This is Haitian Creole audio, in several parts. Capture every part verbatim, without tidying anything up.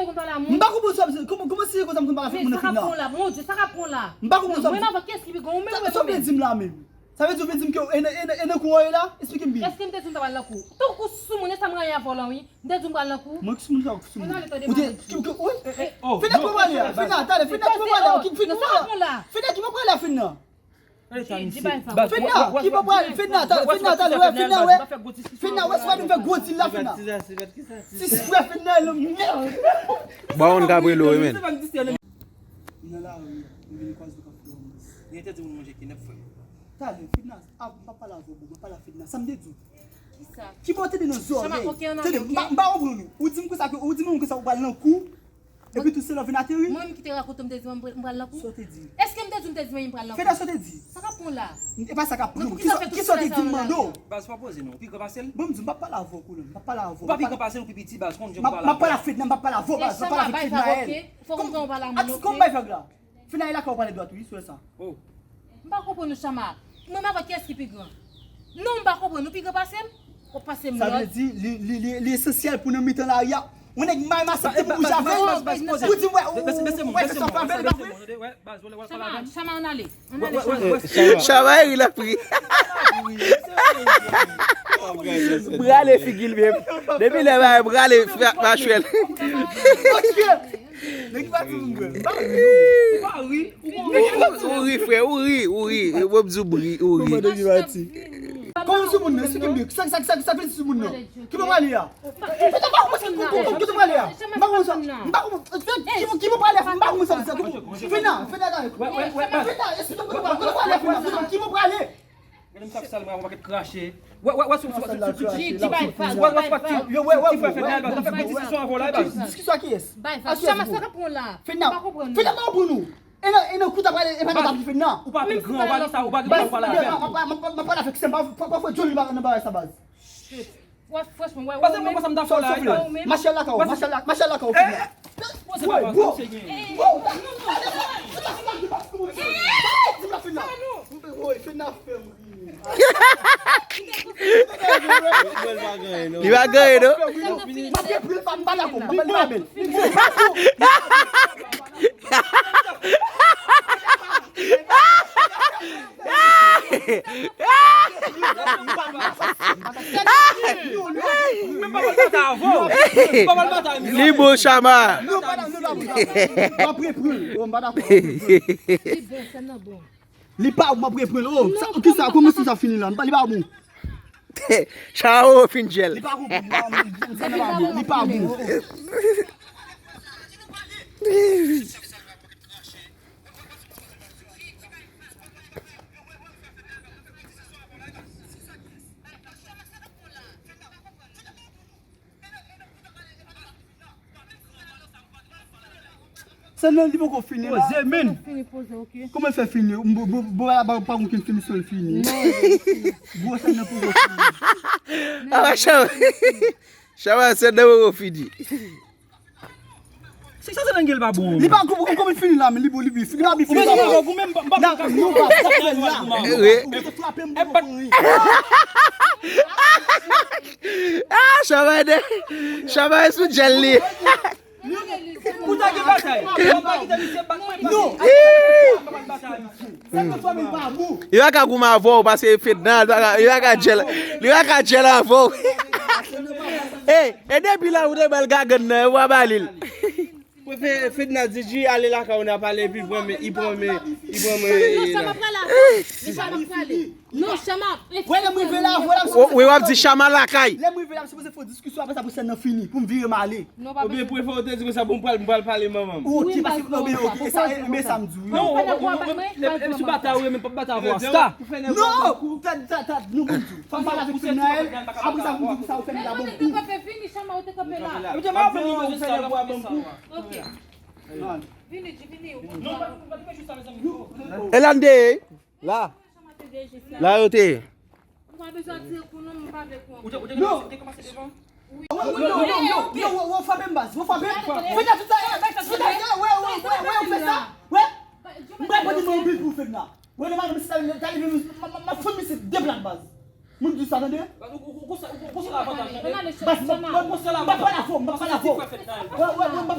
M pa konprann sa, kòman, kòman si se konsa m konn pa ka fè moun nan fin nan? Mon Dieu, sa k ap pran la? M pa konprann sa. Mwen avè kiyès ki pi gran, ou menm? Sa w vle di m la menm? Sa vle di w vle di m ke e nan, e nan, e nan kou an ye la? Esplike m byen. Èske m te di w m ta pral nan kou? Tankou soumoun, e sa m rayi avè w lan, wi. M te di w m pral nan kou. Mwen ki soumoun sa, ou ki soumoun? Ou te, ki, ki, wi. Fedna, ki mwen prale a? Fedna, talè, Fedna, ki mwen prale a? Fedna, ki mwen prale a, Fedna? Fedna, ki mwen prale, Fedna, talè, Fedna, talè, wè, Fedna, wè. Fedna, wè, si w pa vin fè gwo dil la, Fedna. Si, si, wè, Fedna, e lòm, mèd. Ba yon kabrelo, wi, men. M nan lari a, m vin kwaze w k ap fè yon mès. Li entèdi moun manje kenèp, frè m. Talè, Fedna, a, m pa pale avè w, bro, m pa pale a Fedna. Sa m te di w? Kisa? Ki bò w tande nan zòrèy? Tande, m pa, m pa konprann ou. Ou di m konsa ke, ou di m konsa ou pral nan kou, epi tou se lè w vin ateri? Mwen menm ki te rakonte w, m te di mwen m pral nan kou? Sa w te di? Èske m te di w m te di mwen m pral nan kou? Fedna, sa w te di? Sa k ap pran w la? E pa sa k ap pran m. Kisa, kisa w te di m mande w? Baz, pa poze non, ou pi gran pase l? Bon, m di w, m pa pale avè w, Kolonn. M pa pale avè w. Ou pa pi gran pase l, ou pi piti, baz. Konn jan pou pale avè l. M ap pale a Fedna, m ap pale avè w, baz. M ap pale avèk Fednaelle. Fò konprann w pale a moun, oke? Kòman bay vag la? Fednaelle lakay ou pale dwat, wi, sou sa. Oh. M pa konprann ou, Chama. Mwen m avè kiyès ki pi gran? Non, m pa konprann. Ou pi gran pase m? Ou pase m lòd? Sa vle di, li, li, li, li esansyèl pou nan mitan lari a. Yon nèg may m aksepte pou bouje avè l. Pou di m, wè, ou, ou, wè, fè sa, fè sa. Chama, Chama, ann ale. Ann ale, Chama. Chama e ri l ap ri. Brale figi l menm. Depi lè bay brale machwè l. Nèg ki pati pou m bwè. M pa ri, non. Ou pa ri. Ou ri, frè, ou ri, ou ri. Mwen di w ri, ou ri. Kòman nèg ki pati? Kòman sou moun nan? Esplike m byen. Sa, sa, sa, sa vle di sou moun nan? Ki bò prale a? Fedna, m pa konprann sa. Kote prale a? M pa konprann sa. M pa konprann. Ki, ki bò prale a? M pa konprann sa. Fedna, Fedna, talè. Fedna, esplike m kote prale. Kote prale a, Fedna? Fedna, ki bò prale? Gade m sa sal mwen, yon pakèt krache. Wè, wè, wè, sou, sou, sou, sou, sou, ti bay faz, bay faz. Wè, wè, wè, ti fè fè, baz, nou fè gwo diskisyon avè w la, baz. Diskisyon a kiyès? Bay faz. Chama, sa k ap pran w la? Fedna, m pa konprann. Fedna, m pa konprann ou. E nan, e nan kou ta prale, e pa nan ta pi Fedna. Ou pa pi gran, ou pa gen sa, ou pa gen sa pou pale avè l. M ap pale avèk Christian, m pa, pa, pa fè djòl li nan bagay sa, baz. Wè, franchman, wè, wè, ou menm. Pase mwen konsa m ta fè la, baz. Mache lakay ou, mache la, mache lakay ou, Fedna. Poze pa pase, misye gen. Li pa genyen, non. M ap gen pri l pa, m pa dakò, m pa, li pa bèl. Li bon, Chama. Non, pa dakò, non, pa dakò. M ap reprann. Oh, m pa dakò. Li bon, sèn nan bon. Li pa bon, m ap reprann. Oh, sa, kisa, kòman sa fini la? M pa, li pa bon. Chama fin djèl. Li pa bon, li pa bon. Li pa bon. Sèl nan li poko fini la. Poze, men. Fini poze, oke. Kòman l fè fini? Bon, bon, bon, pa, pa, pa konn ki finisyon l fini. Non, li fini. Gwo sèn nan poko fini. Ah, Chama. Chama, sèn nan poko fini. Se sa, se nan gel pa bon. Li pa konprann kòman l fini la, men li bon, li bif. Li pa bif, li pa bif. Ou menm, ou menm, pa, pa, pa, nou pa, sa fè la. Wi. Ou frape m, ou konprann. Ah, Chama de, Chama sou djèl li. Ou ta gen batay. Ou pa kite misye bat mwen, non. Yo pa ka goumen avè w, paske Fedna, li pa ka, li pa ka djèl, li pa ka djèl avè w. Ey, e depi la ou te ba l gagann nan, ou pa ba li l. Mwen fè Fedna di, di ale lakay ou n a pale, epi pran men, li pran men, li pran men. Non, Chama pral la. Li pa pral. Non, Chama. Wè, lè m rive la, wè, lè m... Wi, w ap di Chama lakay. Lè m rive la, m sipoze fè yon diskisyon, apre sa pou sèn nan fini, pou m vire m ale. Oubyen prefere w te di konsa pou m pral, m pral pale manman m. Oke, paske, oubyen, oke, sa, e, men sa m di w, wi. Non, e si batay ou renmen, p ap batay avè w, Asta. Non, ta, ta, ta, nou konn di w. Fò m pale avèk Fednaelle, apre sa pou m di w sa ou fè m la bon kou. Ou te kanpe, fini, Chama, ou te kanpe la. Ou te kanpe, ou te kanpe la, bon kou. Oke. Vini, di vini, ou konn sa. Elande, la. La yo te ye. Ou pa bezwen tire kou non, m pa vle kou. Ou te, ou te kòmanse, ou te kòmanse devan? Wi. Yo, yo, yo, yo, yo, yo, yo, yo, frape m, baz. Yo frape m. Fedna, tout sa, eh, Fedna, wè, wè, wè, wè, ou fè sa. Wè. M pral pote men anpil pou Fedna. Wè, lè madanm si ta, ta leve, m, m, m, m ap fout misye de plat, baz. Moun di sa, tande? Baz, ou, ou, ou konsa, ou, ou konsa lavantaj, tande? Baz, m, m, m, m ap pale avè w, m ap pale avè w. Wè, wè, wè, m ap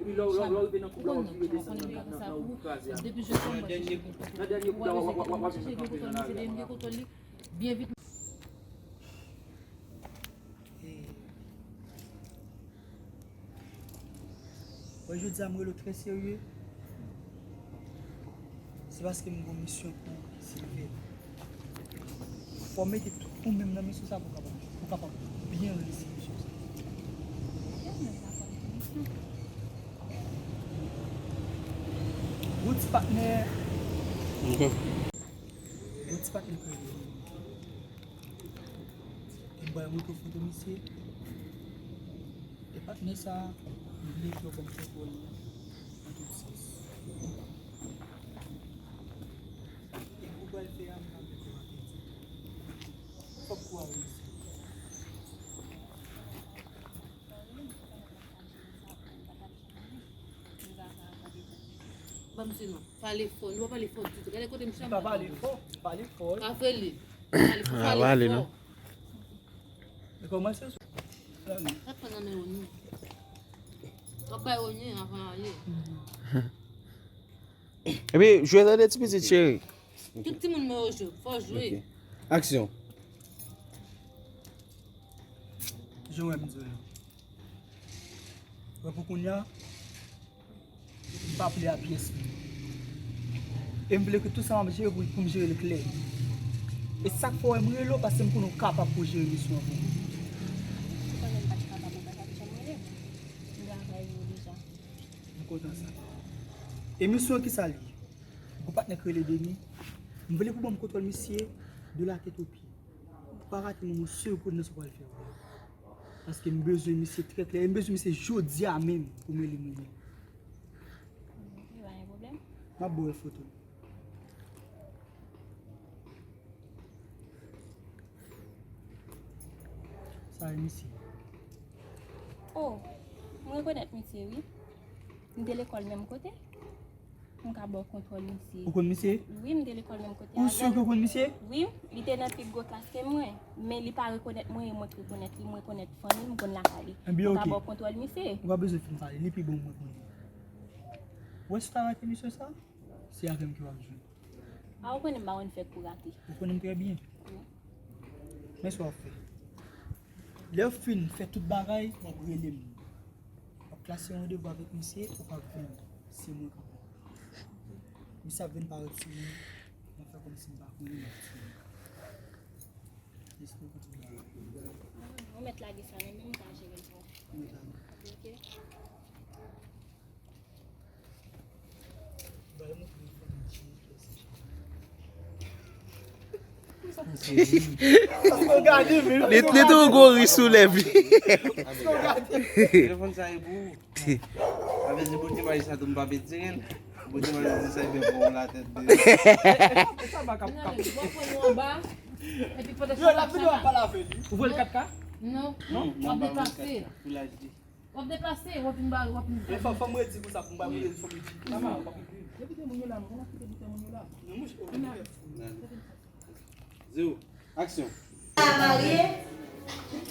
Epi lè w, lè w, lè w rive nan koup la, w ap vire desann nan, nan, nan, nan wout kraze a. Nan dènye kout la, w ap, w ap, w ap, w ap jwenn kanpe nan lari a. Byen vit. Bon, jodi a m rele w trè serye. Se paske m gen yon misyon pou Silvè. Fò w mete tout ou menm nan misyon sa pou w kapab, pou w kapab byen reyisi misyon sa. Yon ti patnè. Yon ti patnè kreye. E m pral montre w foto misye. E patnè sa, m vle fè w kòm foto l nan tout sans. E pou w pral fè a, m pa mete w atè ditou. Fòk kou a reyisi. Ban m di non. Pale fò. Nou pa pale fò ditou. Gade kote m chanm. Pa pale fò. Pale fò. Pa fè li. Pale fò. Ah, pale fò. E kòman se sou la wi. Sa pran nan men Oni. W ap bay Oni avan ale. Epi, jwe tande ti pitit cheri. Tout timoun mwen yo jwe. Fò jwe. Ok. Aksyon. Jan wè m di w la. Wè pou kounye a, m pa pale a pyès moun. E m vle ke tout sa m ap jere pou, pou m jere l klè. E sa k fè w wè m rele w, paske m konnen w kapab pou w jere misyon an pou mwen. Ou konnen m pa t kapab, ou pa t ap janm rele m. M travay pou ou deja. M kontan sa. E misyon an ki sa l ye? Gon patnè k rele Deni. M vle pou ban m kontwòl misye de la tèt o pye. Ou pa rate menm yon segonn nan sa w pral fè a. Paske m bezwen misye trè klè. E m bezwen misye jodi a menm pou m rele m rele l. Ok, pa gen pwoblèm. M ap ba w foto l. Sa e misye. Oh, m rekonèt misye, wi. M te lekòl menm kote. M ka ba w kontwòl misye. Ou konn misye? Wi, m te lekòl menm kote avè l. Ou si ke w konn misye? Wi, li te nan pi gwo klas ke mwen. Men li pa rekonèt mwen e mwen k rekonèt li. M rekonèt fanmi l, m konn lakay li. Ebyen, ok. M ka ba w kontwòl misye. Ou pa bezwen fin pale, li pi bon mwen konnen. Ou wè si w ta rate misye sa, se avè m ke w ap jwenn. A, ou konnen m pa konn fè kou rate. Ou konnen m trè byen. Wi. Men sa w ap fè. Lè w fin fè tout bagay, w ap rele m. W ap klase yon randevou avèk misye, ou p ap vini. Se mwen k ap. Misye ap vin parèt sou mwen, m ap fè kòmsi m pa konnen l ap tiye m. Lespri w kontinye. Ou mèt lage sa nan men m, m ka jere l pou ou. Ou mèt lage. Ok. Li, li tou gwo ri sou lèv li. Telefòn sa e pou ou. Avè di bout imaj sa tou m pa pe tire l. Bout imaj sa e pou ou la tèt de. Sa ba kap kap. Yo, la vini w ap pale avè li. Ou vwe l kat ka? Non. Non, w ap deplase. Pou laj li. W ap deplase, w ap vin ba, w ap vin. Men fò, fò m redi pou sa, pou m pa redi, fò m di. Depi te moun yo la, non, kite boutèy moun yo la. Non, mouche, ok. Zero. Aksyon. Marye.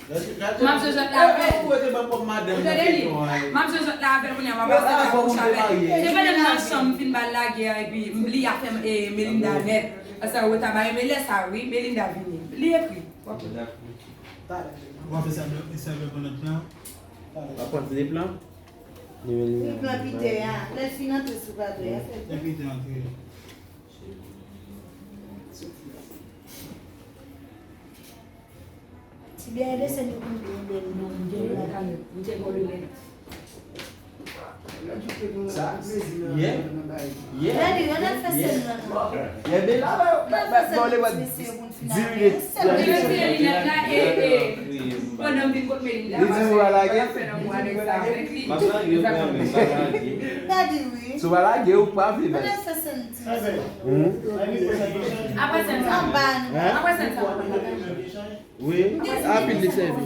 M ap jwe jwèt la avè l. Ou tande li? M ap jwe jwèt la avè l, kounye a m ap pase nan bouch avè l. Se pandan m nan chanm, m fin ba l lagè a, epi m bliye afè m, e, Melinda nèt. Paske ou ta ba, men lè sa, wi, Melinda vini. Li ekri. W ap fè sa, sa vle pran lòt plan. W ap pran de plan? Li pran Peter a. Lè l fin antre sou plato, y ap fè. Lè Peter antre. Ti byen de sèn yo konn byen bèl non, byen bèl. Sa, yè, yè, yè Bela la, la, la, bon, le, bon, di minit. Li retire linèt la, e, e, pandan m vin kot Melinda. Li di ou pa lage? Fè lanmou avèk sa, avèk li. M ap lage ou kanmenm, m pa lage. Si w pa lage, ou pa vle baz. Apre sèn sa. Apre sèn sa. Wi, rapid li sèvi.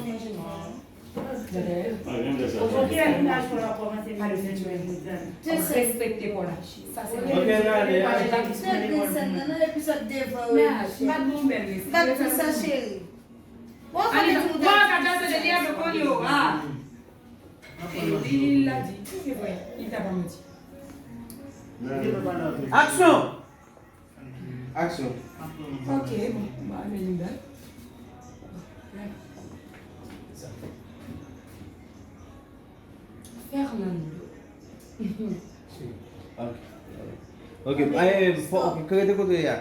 Respekte kò la. Sa se. Ok, n ale. Epizòd devan yo. M pa t bon bèl respè. M pa t di sa, cheri. Bon, fò gen ti moun. Bon, sa te se de li avèk konyo. Ah. E li, li la di. Se vre. Li ta pa manti. Aksyon! Aksyon. Ok, bon, ba Melinda. Fernando. Ok. Ok, eh, fò, ok, rete kote w ye a.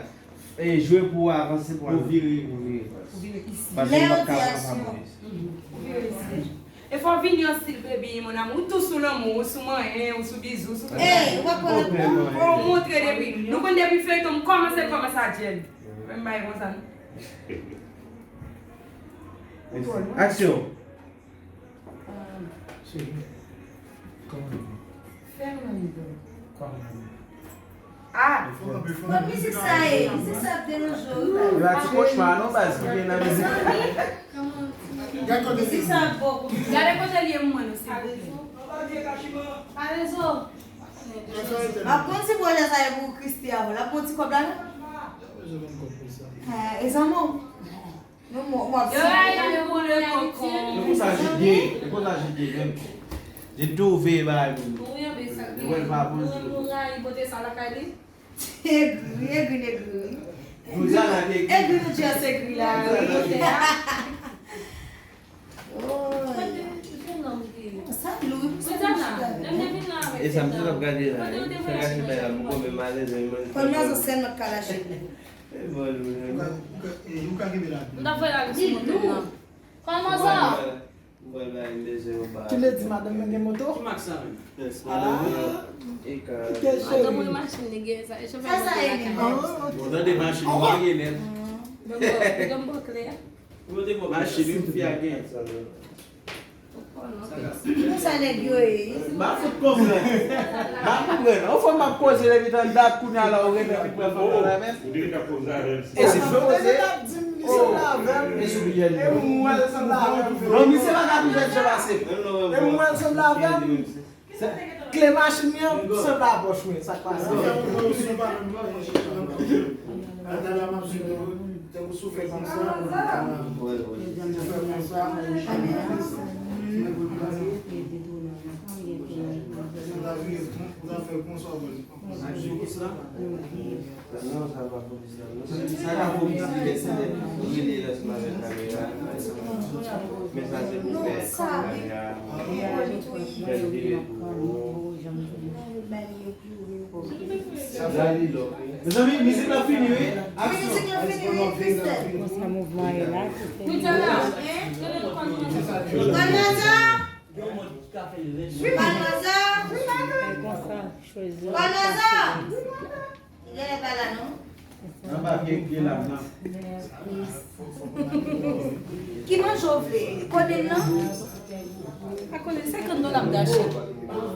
Eh, jwe pou w avanse, pou w vire, pou w vire. Pou vire isi. Paske m p ap ka pran sa pou isi. Ou vire isi. E fò w vini an stil baby, mon amour. Ou tou sou lanmou, ou sou manyen, ou sou bizou, ou sou tout. Ey, ou pa konnen. Fò w montre depi. Nou konn depi feyton m kòmanse, l kòmanse a Jen. Menm bagay konsa, non? Aksyon. Cheri, kòman nou ye? Fernando. Kòman nou ye? Ah! Bon, mizik sa ye, mizik sa ap deranje w, wi. Yo a ti kochma non baz ki gen nan mizik. Mizik sa ap bon pou. Gade kote l ye mwen, non, silvouplè. Ap konn si pwojè sa ye pou Christy avan, l ap pran ti kòb la, non? Eh, e zanmi w. Nou mò, mò. Yo rayi la, yo mò, yo rayi. E konsa Jide, e konsa Jide menm. Jide tou veye bagay pou nou. Li wè l pa bon. Nou rayi bote sa lakay li. Egri, egri, egri. Egri nou just egri la, wi. Sa lou, wi, pou sa nou chita. E sa m te t ap gade la, wi. Fè gade bay la, mwen konn menm alèz, men mwen. Konn nan zò sèl mwen k ka lache. Ou ka, ou ka, eh, ou ka kenbe la. M ta fè la sou moto nan. Kòman sa? Mwen bay m bezwen yon bagay. Ki vle di madanm mwen gen moto? Ki mak sa menm? Yes, madanm mwen. E ka. Madanm mwen machin li gen sa. E chofè moto la ka. Bon, tande machin mwen gen nèt. Li gen bon kle. Machin wi fi a gen. Konsa nèg yo ye. M pa fout konprann. M pa konprann. Yon fwa m ap koze depi tan dat kounye a la ou rete vin pran fanm nan la men. E si fè koze. E si fè koze. Non, misye pa ka toujou jan pase. E mwen sanble avè m. Kle machin li an sanble a pòch mwen, sa k pase? Tankou si w pa menm nan, tankou si w fè konsa, ou fè konsa, ou ta vire, ou ta fè konsa, ou fè konsa. Non, sa pa polis la, non. Sa ka polis li gen se de rele l ansanm avèk kamera. Men sa se pou fè kamera fè l vire pou ou. Sa li lò. Mezanmi, mizik la fini wi. Aksyon. Mizik la fini wi, Christelle. Konsa mouvman e la. Balmaza! Balmaza! Balmaza! Li genlè pa la non. Anba pye, pye lam nan. Ki manje w vle? Kodenn nan? Pa kodenn, senkant dola m gache.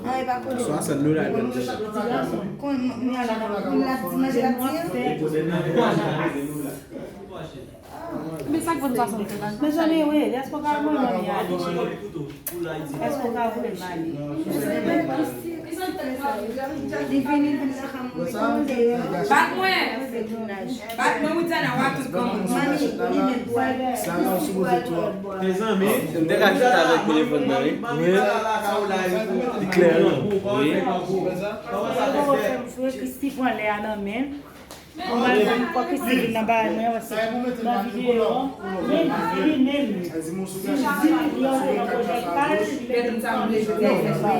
An, e pa kodenn. Swasant dola l menm deja. Kon, m, m, la, la, la, m la di manje la di an. Men sa k vann swasant dola? Mezanmi, wi, èske w ka voye mami a ale? Èske w ka voye m ale? Li vini, li vini nan fanm mwen. Bat mwen! Bat mwen, Widiana, w a tout kòman. Mezanmi, m te ka chita avèk telefòn nan, wi. Wi. Li klè, wi. Wi. Fè m fre, Christy pran lè a nan men l. Mwen al ban m fòk isi vin nan bagay mwen, paske nan videyo, menm li menm, si l di li antre nan pwojè pa l, li mete m sa vle jodi a, fè sa.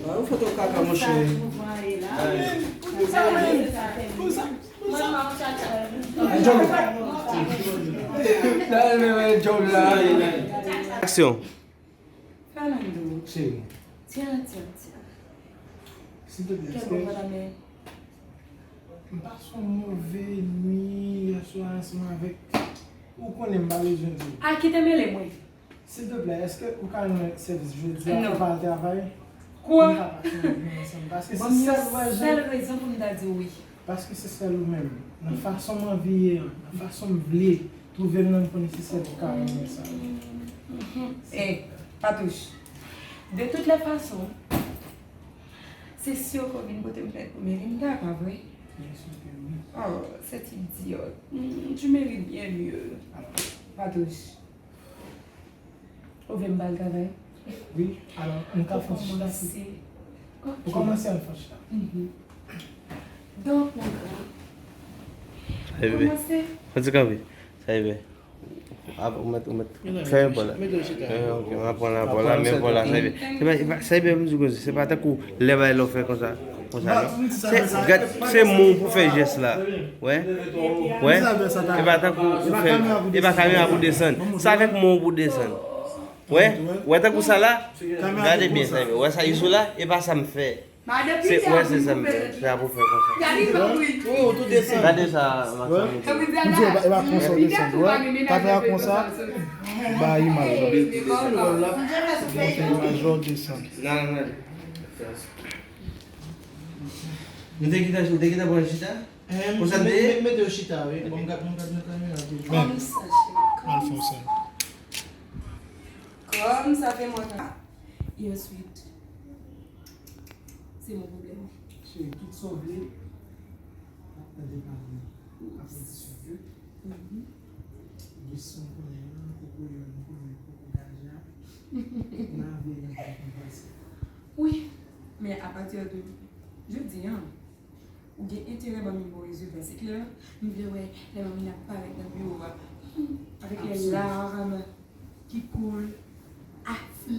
Yon foto kaka, monchè. Aksyon. Fernando. Cheri. Tya, tya, tya. Silvouplè, èske m pase yon move nwi yèswa ansanm avèk ou, konnen m pa bezwen di w. A, kite mele mwen. Silvouplè, èske ou ka rann sèvis jodi a pou pa al travay? Kwa? Pou n ka pase yon jou ansanm. Paske se sèl rezon pou m ta di w wi. Paske se sèl ou menm. Nan fason m anvi ye an, nan fason m vle twouve m nan, m konnen se sèl ou ka rann mwen sa. Eh, Patouch. De toutes les façons, c'est sûr que w vin pote m plent pou Melinda, pa vre? Bien sûr que oui. Oh, cette idiote. Hmm, tu mérites bien mieux. Patouch. Ou vle m ba l travay? Wi, alò, nou ka fè yon ti chita. Ok. Pou kòmanse, ann fè yon chita. Mhm. Donk, mon grand, kòmanse. Sa rive. An tou ka, wi. Sa rive. Ou mèt, ou mèt fè yon bò la. Ok, mwen pran la, bò la, men bò la, sa rive. Se pa, se pa, sa rive, m di konsa, se pa tankou lè bay lè w fè konsa. Konsa, non? Se, gad, se men w pou fè jès la. Wè? Wè? E pa tankou ou fè, e pa kamera pou desann. Se avèk men w pou desann. Wè? Wè tankou sa la? Gade byen sa. Wè sa, Izola? E pa sa m fè. Se, wè, se sa m fè. Se sa pou fè konsa. Gade sa, Maxime. M di, e pa, e pa konsa w desann. Wè? Kamera konsa, ba imaj la. Montre imaj la, w desann. Non, non. Nou te gentan, nou te gentan pran chita? Konsa m te ye? Mete yo chita, wi. Bon, m gad, m gad nan kamera toujou. Kòm sa, cheri. Al fè yon sèn. Kòm sa fè mwen ka. E answit, se mon pwoblèm. Cheri, tout sa w vle, m ap tande pale. Ap satisfè ke. Wi, men apati de jodi a, ou gen enterè ban m yon bon rezilta. Se klè, m vle wè lè Mamina ap parèt nan biwo a, hmm, avèk lè larm ki koule a flè.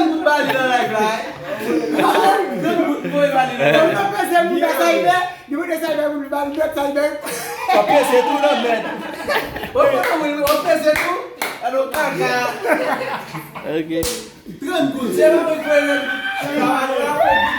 trant goud ba li nan live la. Trant goud voye ba li nan live la. Li peze moun nan Cyber, li mete Cyber pou li ba li dòt Cyber. W ap peze tou nan mèd. W ap peze tou. Alò, kaka. Ok. Trant goud, se pa mwen ki voye trant goud.